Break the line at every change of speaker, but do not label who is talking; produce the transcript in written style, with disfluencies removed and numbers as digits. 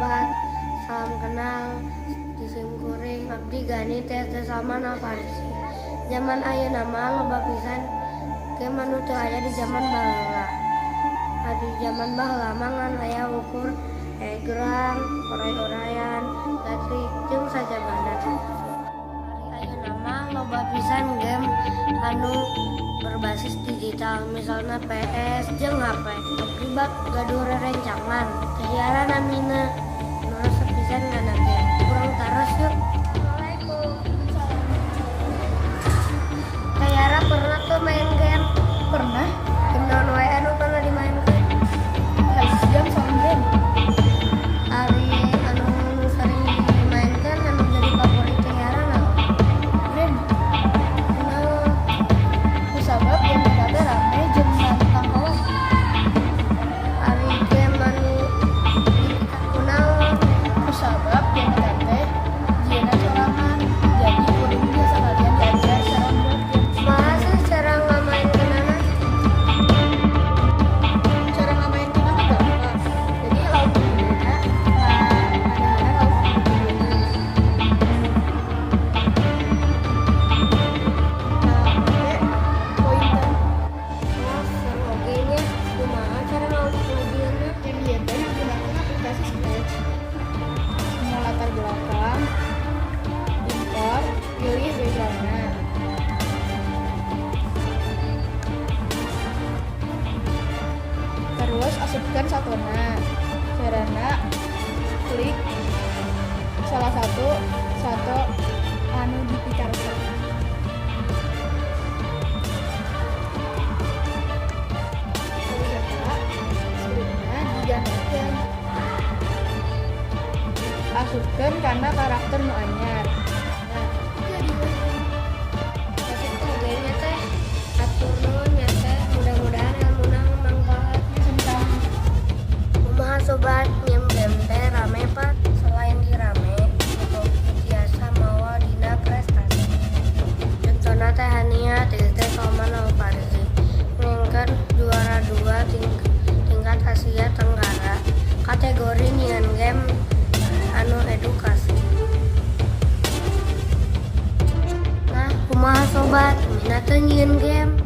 Sobat, salam kenal di sim kuring abdi Gani teh Salman Al Farisi. Zaman ayeuna mah loba pisan game anu teu aya di zaman baheula. Di zaman baheula mah ngan aya ukur egrang, oray-orayan, gatrik jeung sajabana. Ari ayeuna mah loba pisan game anu berbasis digital, misalnya PS jeung HP. Abdi bak gaduh rerencangan, Teh Yara namina, nu resep pisan ngana game. Urang taros yuk. Assalamualaikum. Teh Yara pernah tuh main game?
Pernah.
Game naon wae anu pernah dimainkan?
Hiji jam sama game.
Ari anu nu sering dimainkan, anu jadi favorit Teh Yara naon?
Game.
Naon?
Kusabab game eta teh rame jeung nantang kawan.
Ari game anu kunaon?
Kusabab game eta teh jieunna sorangan. Jadi kuring biasa kalian diajar cara membuat game.
Kumaha sih cara ngamainkeunana?
Cara ngamainkeunna mah gampang. Jadi lauk videona ngadaharan lauk videona. Nah, make pointer.
Oh, seru oge nya. Kumaha cara ngajieunna?
Game ieu teh menggunakan aplikasi Scratch. Semua latar belakang, impor, pilih backgroundnya. Terus asupkan satona. Carana klik salah satu sato anu dipikaresep. Terus eta skripna digandakeun. Asupkeun kana karakter nu anyar. Nah, jadi we.
Resep oge nya, Teh. Hatur nuhun nya, Teh. Mudah-mudahan ilmuna manfaat.
Sami-sami.
Kumaha sobat, nyieun game teh rame pan? Selain dirame, oge tiasa mawa dina prestasi. Contohna Teh Hania teh teh Salman Al Farisi ngengken juara 2 tingkat Asia Tenggara kategori nyieun game anu edukasi. Nah, kumaha sobat, minat teu nyieun game?